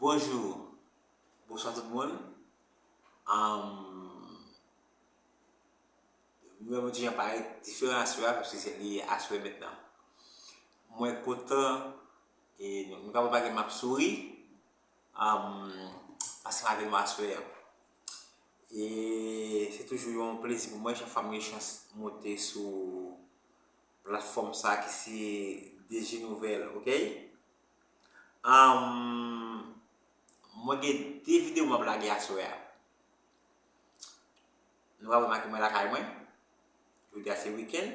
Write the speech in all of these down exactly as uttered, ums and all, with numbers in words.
Bonjou, bonswa tout moun. Anm, mwen menm ti jan parèt diferan aswè a, paske se li aswè mentnan. Mwen kontan, e nou, nou ka remake m ap souri, anm, paske m avè nou aswè a. E se toujou yon plezi pou mwen chak fwa m gen chans monte sou platfòm sa ki se D J Nouvelle, oke? Anm, mwen gen de videyo m ap lage aswè a. Nou ka remake mwen lakay mwen. Jodi a se wikenn.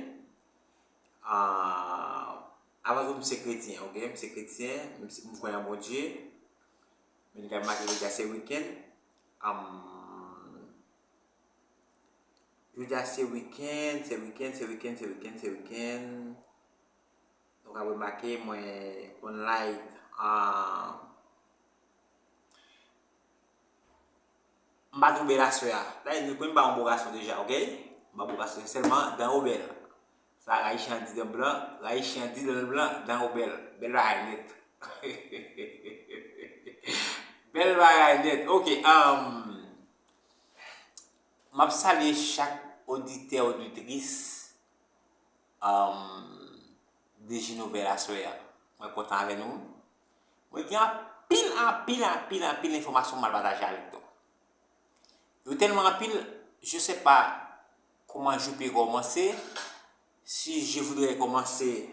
Ah, avan tou, m se kretyen, oke? M se kretyen, m se, m kwè nan Bondye. Men nou ka remake jodi a se wikenn. Anm, jodi a se wikenn, se wikenn, se wikenn, se wikenn, se wikenn. Nou ka remake mwen konn like, ah, m pa twò bèl aswè a. Dayè, nou konnen m pa yon bo gason deja, oke? M pa bo gason, sèlman dan yo bèl. Sa Rayichan di dan blan, Rayichan di dan blan, dan yo bèl. Bèl bagay nèt. Bèl bagay nèt. Oke, anm, m ap salye chak oditè, oditris, anm, D J Nouvelle aswè a. Mwen kontan avè nou. Mwen gen anpil, anpil, anpil, anpil enfòmasyon m al pataje avèk nou. Yo tèlman anpil, je sais pas comment je peux commencer. Si je voudrais commencer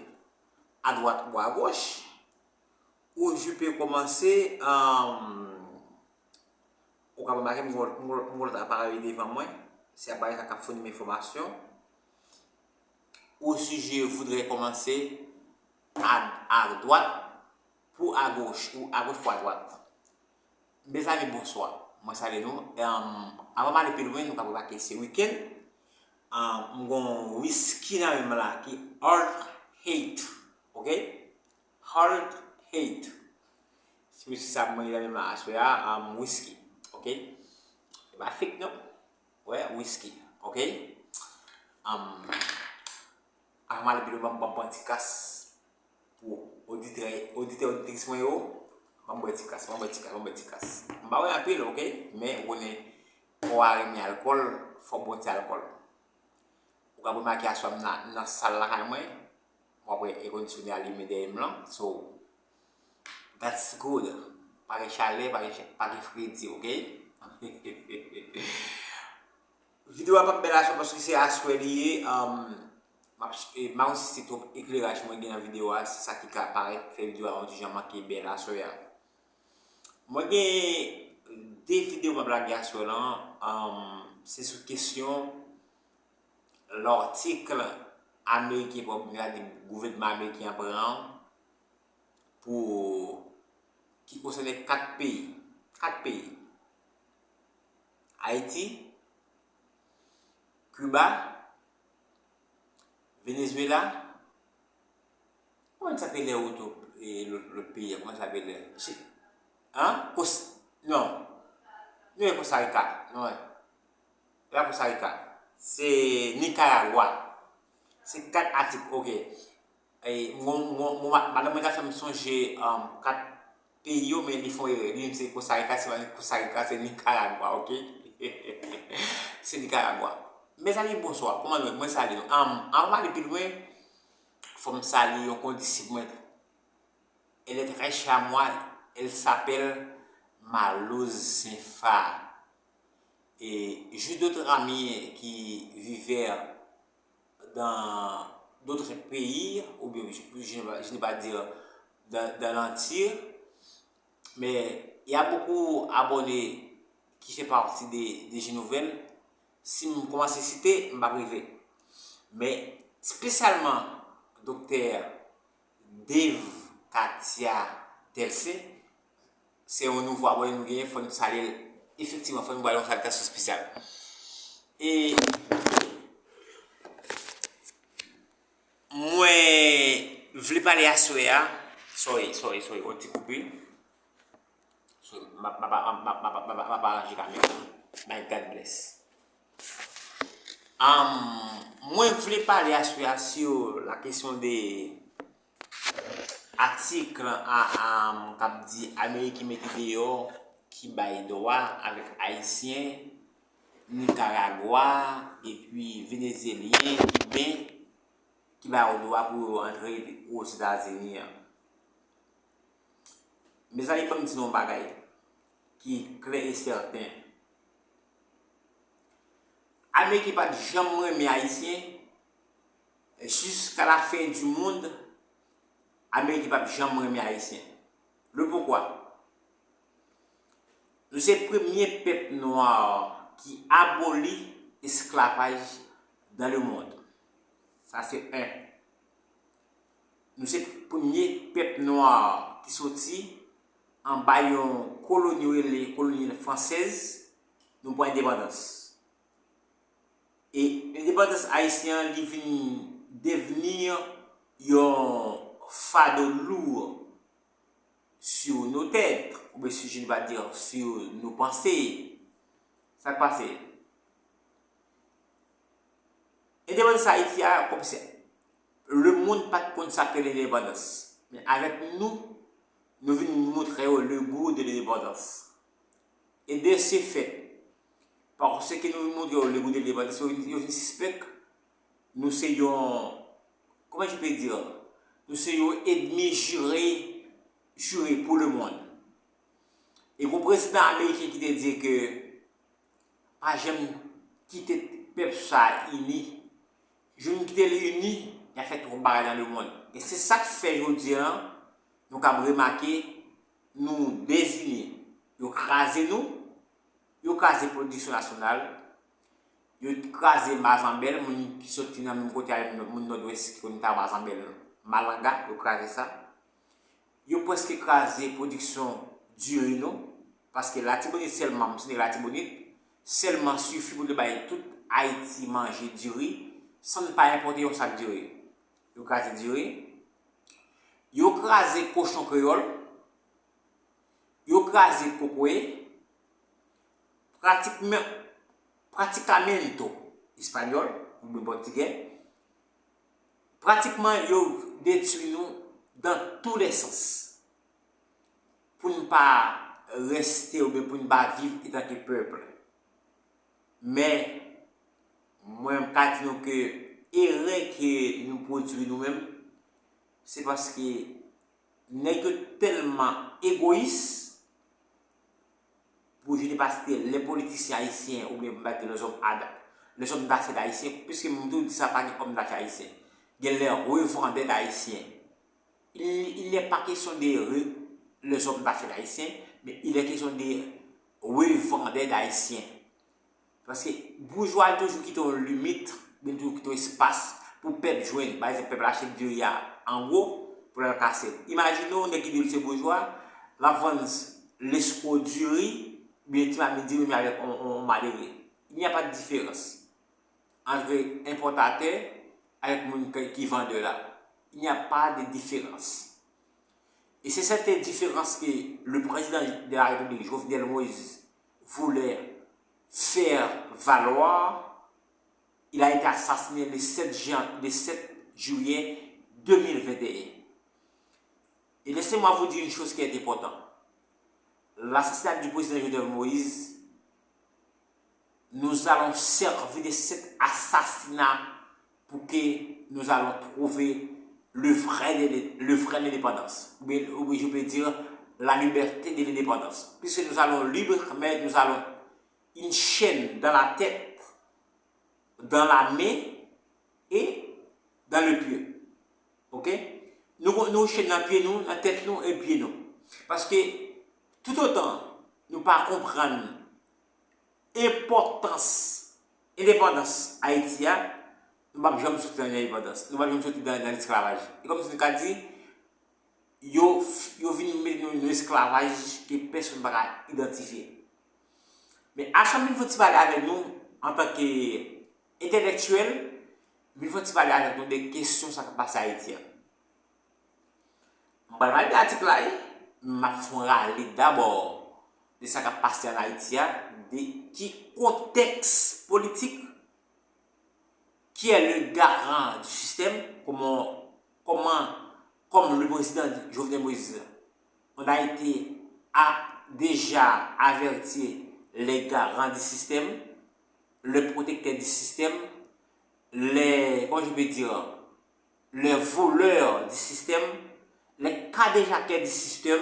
à droite ou à gauche, ou je peux commencer, euh, ou ka remake m gon, m gon, m gon lòt aparèy devan mwen. Se aparèy sa k ap founi m enfòmasyon. Ou si je voudrais commencer à, à droite pou à gauche, ou à gauche pou à droite. Mezanmi, bonswa. Mwen salye nou. Em, avan m ale pi lwen, nou ka remake se wikenn. Em, m gon wiski nan men m la ki Hard Hate. Oke? Hard Hate. Se wiski sa mwen gen nan men m la aswè a, em, wiski. Oke? Se pa fake non. Wè, wiski. Oke? Em, avan m ale pi lwen, ban m, ban m pran ti kas. Pou oditè, oditè, oditris mwen yo, ban m bwè ti kas, ban m bwè ti kas, ban m bwè ti kas. M pa bwè anpil, oke? Men ou konnen, kò a renmen alkòl, fò w bwè ti alkòl. Ou ka remake aswè a m nan, m nan sal lakay mwen, m ap wè èkondisyone a limen dèyè m lan. So, that's good. Pa gen chalè, pa gen cha-, pa gen fredi, oke? Videyo a p ap bèl aswè paske se aswè li ye. Um, m ap ch-, e, m pa konn si se twòp ekleraj mwen gen nan videyo a, se sa ki ka parèt fè videyo a yon ti jan manke bèl aswè a. Mwen gen de videyo m ap lage aswè lan, um, se sou kesyon lòtik ameriken pran, sètadi gouvènman ameriken an pran pou, ki konsène kat peyi. Kat peyi. Ayiti, Kiba, Venezuela, kòman sa te lè oto, e, lòt, lòt peyi a, kòman sa te lè? Si, an? Kos-, non. Non, e Costa Rica. Non, e. E pa Costa Rica. Se Nicaragua. Se kat atik, oke. E, mwen, mwen, mwen, ma-, madanm mwen ta fè m sonje, um, kat peyi yo, men li fè yon erè. Li di m se Costa Rica, se pa Costa Rica, se Nicaragua, oke? Se Nicaragua. Mezanmi, bonswa. Kòman nou ye? Mwen salye nou. Um, avan m ale pi lwen, fò m salye yon kondisip mwen. Elle est très chère à moi. Elle s'appelle Malouz Zenfa. Et j'ai d'autres amis qui vivaient dans d'autres pays, ou bien je, je ne vais, je ne vais pas dire dans, dans l'Antilles, mais il y a beaucoup d'abonnés qui fait partie des, des G Nouvelles. Si m kòmanse site, m p ap rive. Men, espesyalman, Doktè Dave Katia Delcin, se yon nouvo abòne nou genyen, fò nou salye l. Efektivman, fò nou ba l yon saltasyon espesyal. E mwen vle pale aswè a, sorry, sorry, sorry, yon ti koupe. So, m ap, m ap, m ap, m ap, m ap, m ap, m ap aranje kamera. My God bless. Um, mwen vle pale aswè a sou la kesyon de Atik a, a, k ap di Ameriken mete deyò ki bay dwa avèk Ayisyen, Nikaragwa, epi Venezyelyen, Kiben, ki ba yo dwa pou yo antre Ozetazini an. Mezanmi, ban m di nou yon bagay ki klè e sèten. Ameriken pa t janm renmen Ayisyen. Jusqu'à la fin du monde, Ameriken p ap janm renmen Ayisyen. Le poukwa? Nou se premye pèp nwa ki aboli esklavaj dans le monde. Sa se en. Nou se premye pèp nwa ki soti anba yon koloni rele koloni fransèz, nou pran endepandans. E endepandans ayisyen an, li vin devni yon fado lou sur nos têtes, oubyen si je ne pas dire sur nos pensées. Sa k pase? Endepandans Ayiti a, kòmsi lemonn pa t konn sa k rele endepandans. Men avèk nou, nou vin montre yo le gou de lendepandans. E de se fèt, paske nou vin montre yo le gou de lendepandans, yo vin, yo vin sispèk nou se yon, comment je peux dire, nou se yon enmi jire, jire pou lemonn. E gon prezidan ameriken ki te di ke pa janm kite pèp sa a ini. Jou n kite l ini, y a fè twòp bagay nan lemonn. E se sa k fè jodi a, nou kab remake, nou dezini. Yo kraze nou, yo kraze pwodiksyon nasyonal, yo kraze mazanbèl, moun ki soti nan menm kote avèk moun Nòdwès ki konn ta mazanbèl, malanga, yo kraze sa. Yo prèske kraze pwodiksyon diri nou, paske Latibonit sèlman, m site Latibonit, sèlman sifi pou te bay tout Ayiti manje diri, san n pa enpòte yon sak diri. Yo kraze diri. Yo kraze kochon kreyòl. Yo kraze kokoye. Pratikman, pratikamente espanyòl, oubyen pòtigè. Pratikman, yo detwi nou dans tous les sens. Pou n pa reste oubyen pou n pa viv etanke pèp. Men, mwen, m ka di nou ke erè ke nou pwodui nou menm, se paske nèg yo tèlman egoyis, pou je ne pas citer les politiciens haïtiens, oubyen pou m pa di les hommes ad-, les hommes d'affaires haïtiens, piske m toujou di sa, pa gen òm dafè ayisyen. Gen les revendeurs d'haïtiens. Il, il n'est pas question de re-, les hommes d'affaires haïtiens, mais il est question de revendeurs d'haïtiens. Paske boujwa toujou kite yon limit, li toujou kite yon espas pou pèp jwenn. Pa egzanp, pèp la achte diri a an gwo pou l al kase l. Imajine w, nèg ki di l se boujwa, l ap vann lesko diri, oubyen ti mamit diri, men avèk yon, yon, yon malere. Il n'y a pas de différence entre importateur avec moun ki, ki vendeur là. Il n'y a pas de différence. Et c'est cette différence que le président de la République, Jovenel Moïse, voulait faire valoir. Il a été assassiné le sept jan-, le sept juillet deux mille vingt et un. Et laissez-moi vous dire une chose qui est importante. L'assassinat du président Jovenel Moïse, nous allons servir de cet assassinat pour que nous allons trouver le vrai, le vrai indépendance. Ou bien, ou bien je peux dire la liberté de l'indépendance. Puisque nous allons libre, mais nous allons une chaîne dans la tête, dans la main et dans le pied. Ok? Nou, nou chèn nan pye nou, nan tèt nou e pye nou. Paske toutotan nou pa konprann enpòtans endepandans Ayiti a, nou p ap janm soti nan endepandans. Nou p ap janm soti nan, nan lesklavaj. E kòmsi nou ka di, yo, yo vin met nou nan esklavaj ke pèsonn pa ka idantifye. Men Ashanm vin fè yon ti pale avèk nou antanke entèlektyèl, vin fè yon ti pale avèk nou de kesyon sa k ap pase Ayiti a. M pral pale de atik la, wi, men m ap fè yon rale dabò de sa k ap pase ann Ayiti a, de ki kontèks politik, qui est le garant du système, kòman, kòman comme le président Jovenel Moïse, on a été à, déjà averti les garants du système, les protecteurs du système, les, comment je peux dire, les voleurs du système, les carjackers du système.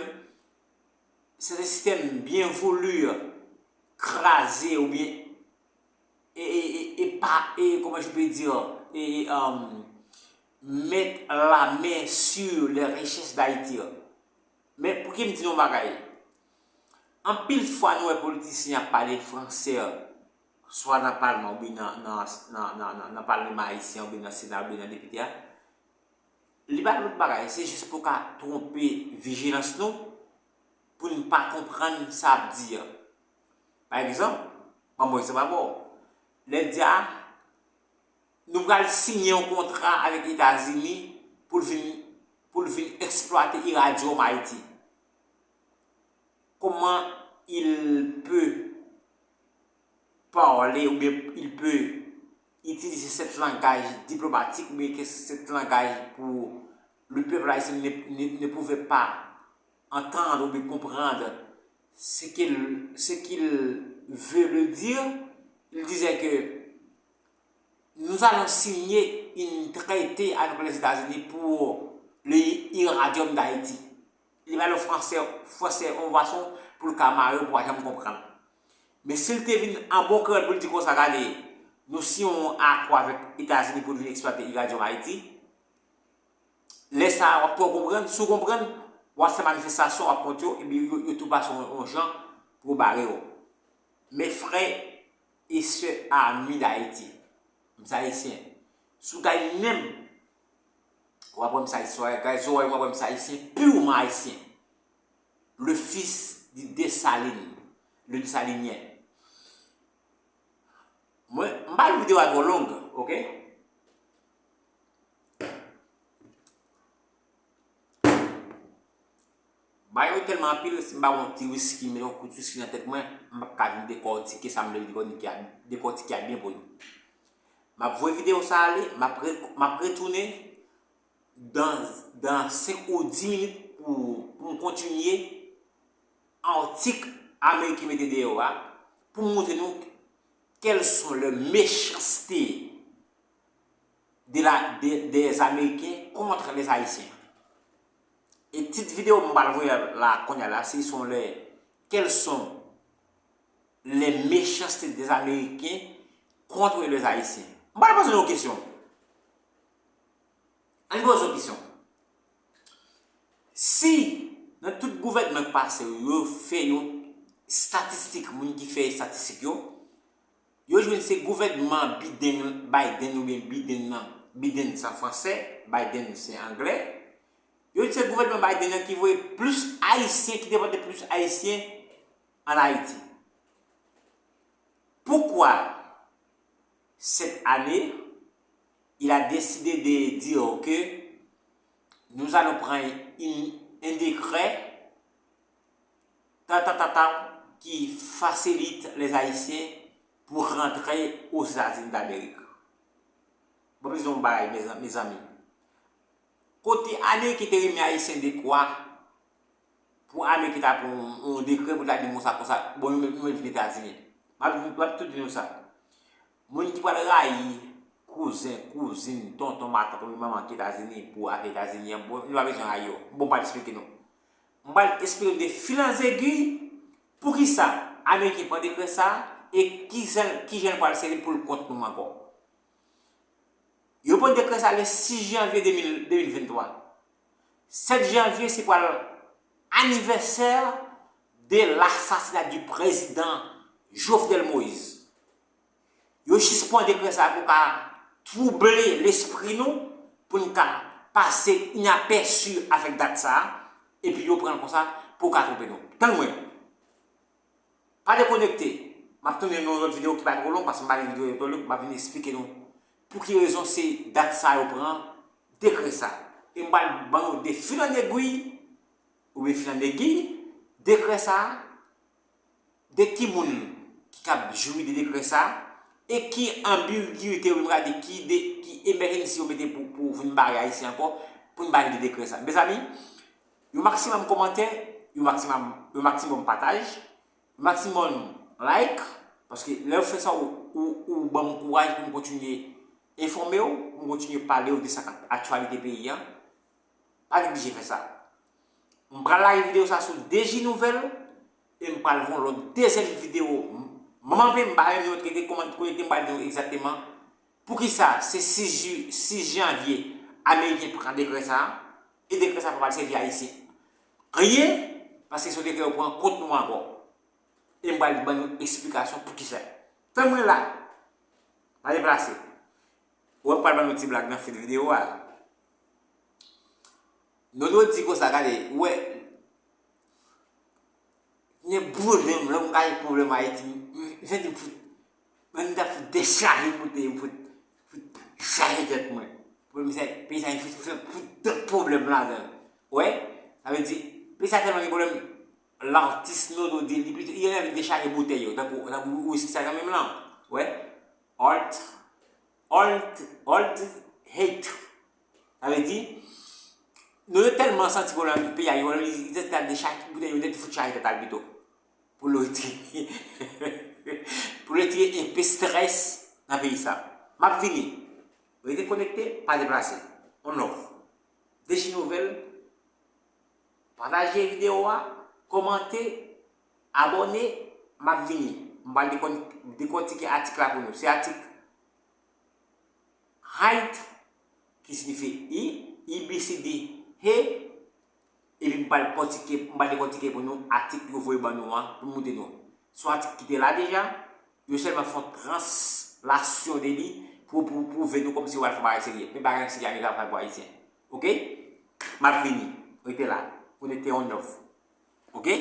C'est un système bien voulu, crasé ou bien, et, et, et, et pas, et comment je peux dire, et, et, euh, mettre la main sur les richesses d'Haïti. Men pou ki m di nou yon bagay? Anpil fwa nou wè politisyen ap pale fransè, swa nan palman oubyen nan, nan, nan, nan, nan, nan palman ayisyen oubyen nan sena oubyen nan depite a. Li pa lòt bagay, se jis pou ka twonpe vijilans nou, pou n pa konprann sa ap di a. Pa egzanp, ban m yon egzanp ankò. Lè l di a, nou pral siyen yon kontra avèk Etazini pou l vin, pou l vin eksplwate iradyòm Ayiti. Comment il peut parler ou bien il peut utiliser ce langage diplomatique ou bien que ce langage pour le peuple haïtien ne, ne, ne pouvait pas entendre ou bien comprendre ce qu'il, ce qu'il veut le dire. Il disait que nous allons signer un traité avec les États-Unis pour l'uranium d'Haïti. Li ba yo fransè, fransè yon fason pou l ka mare w pou w pa janm konprann. Men si l te vin an bon krèd pou l di konsa, gade, nou siyen yon akò avèk Etazini pou l vin eksplwate iradyòm Ayiti, lè sa a, w ap twò konprann, si w konprann, w ap fè manifestasyon, w ap kont yo, epi yo, yo tou pase yon, yon jan pou yo bare w. Mes frères et sœurs amis d'Haïti, m se ayisyen. Si w gade menm, w ap wè m se ayisyen, w ap gade zòrèy mwen, w ap wè m se ayisyen, purement ayisyen. Le fils de Dessalines, le Dessalinien. Mwen, m pa vle videyo a twò long, oke? Bagay yo tèlman anpil, si m pa pran yon ti wiski, m met yon kout wiski nan tèt mwen, m p ap ka vin dekòtike sa m vle dekòtike a, dekòtike a byen pou nou. M ap voye videyo sa ale, m ap re-, m ap retounen dan, dan senk ou dis minit pou, pou m kontinye atik Ameriken mete deyò a, pou m montre nou quelles sont les méchancetés de la, de, des Américains contre les Haïtiens. E tit videyo m pral voye la kounye a la, se sont les, quelles sont les méchancetés des Américains contre les Haïtiens. M pral poze nou yon kesyon. Ann poze yon kesyon. Si nan tout gouvènman k pase yo, yo fè yon estatistik, moun ki fè estatistik yo, yo jwenn se gouvènman Biden, Biden oubyen Biden nan, Biden se an fransè, Biden se anglè, yo di se gouvènman Biden nan ki voye plis ayisyen, ki depòte plis ayisyen ann Ayiti. Pourquoi cette année, il a décidé de dire que nous allons prendre une, un décret, ta, ta, ta, ta, qui facilite les Haïtiens pour rentrer aux États-Unis d'Amérique. Bon, bezwen yon bagay, mezanmi. Kote Ameriken te renmen Ayisyen dekwa pou Ameriken ta pran yon, yon dekrè pou ta di konsa, konsa, bon, nou, nou vin Etazini. M ap, m ap tou di nou sa. Moun ki pral rayi kouzen, kouzin, tonton, matant, oubyen manman ki Etazini pou afè Etazini an, bon, nou pa bezwen rayi yo. Bon, m pral eksplike nou. M pral eksplike nou de fil an zegui poukisa Ameriken pran dekrè sa a e ki jan, ki jan l pral sèvi pou l kont nou ankò. Yo pran dekrè sa le sis janvye de mil, de mil venntwa. Sèt janvye, se pral anivèsè de lasasina di prezidan Jovenel Moïse. Yo jis pran dekrè sa pou ka twouble lespri nou, pou n ka pase inapèsi avèk dat sa a, epi yo pran l konsa pou ka twonpe nou. Tann mwen. Pa dekonekte. M ap tounen nan yon lòt videyo ki pa twò long, paske m pa vle videyo yo twò long, m ap vin eksplike nou pou ki rezon se dat sa yo pran dekrè sa. E m pral ban nou de fil an egwi, oubyen fil an egwi, dekrè sa, de ki moun ki kab jwi de dekrè sa, e ki anbigite, oubyen m ka di ki de, ki emèjensi yo mete pou, pou vin bare Ayisyen ankò, pou n ba li de dekrè sa. Mezanmi, yon maksimòm kòmantè, yon maksimòm, yon maksimòm pataj, yon maksimòm like, paske lè w fè sa, ou, ou, ou ban m kouraj pou m kontinye enfòme w, pou m kontinye pale w de sa k ap aktyalite peyi a. Pa neglije fè sa. M pral lage videyo sa sou D J Nouvèl e m pral fè yon lòt dezyèm videyo. M, m anpe m pa menm yon rete kòman konekte m pral di w egzakteman poukisa se sis ju, sis janvye ameriken pran dekrè sa a e dekrè sa a pa pral sèvi ayisyen anyen paske se yon dekrè yo pran kont nou ankò. E m pral ban nou eksplikasyon poukisa. Tann mwen la. Pa deplase. Ou wè m pral ban nou ti blag nan fen videyo a. Nono di konsa, gade, ou wè, gen pwoblèm, lè m gade pwoblèm Ayiti, m santi m fout, mwen m ta fout dechaje boutèy, m fout, fout chaje tèt mwen. Pwoblèm sa, peyi sa, fout, fout, fout pwoblèm ladan. Ou wè, sa vle di, peyi sa tèlman gen pwoblèm, latis Nono di, li pito, li anvi dechaje boutèy yo, tankou, tankou wiski sa kanmenm lan. Ou wè, alt, alt, alt, hate. Sa vle di, nou yo tèlman santi pwoblèm nan peyi a, yo, li, li, li, li dechaje boutèy yo nèt, fout chaje tèt al pito. Pou l retire, pou l retire enpe strès nan peyi sa. M ap vini. Rete konekte, pa deplase. On love. D J Nouvèl, pataje videyo a, kòmante, abòne, m ap vini. M pral dekòn-, dekòtike atik la pou nou. Se atik hate, ki siyifi I, I B C D, he, epi m pral kòtike, m pral dekòtike pou nou atik yo voye ban nou an, pou m montre nou. Se yon atik ki te la deja, yo sèlman fè yon translasyon de li pou, pou pwouve nou kòmsi yo pral fè yon bagay serye. Men bagay serye Amerik ap fè pou Ayisyen. Oke? M ap vini. Rete la. Konekte on love. Oke?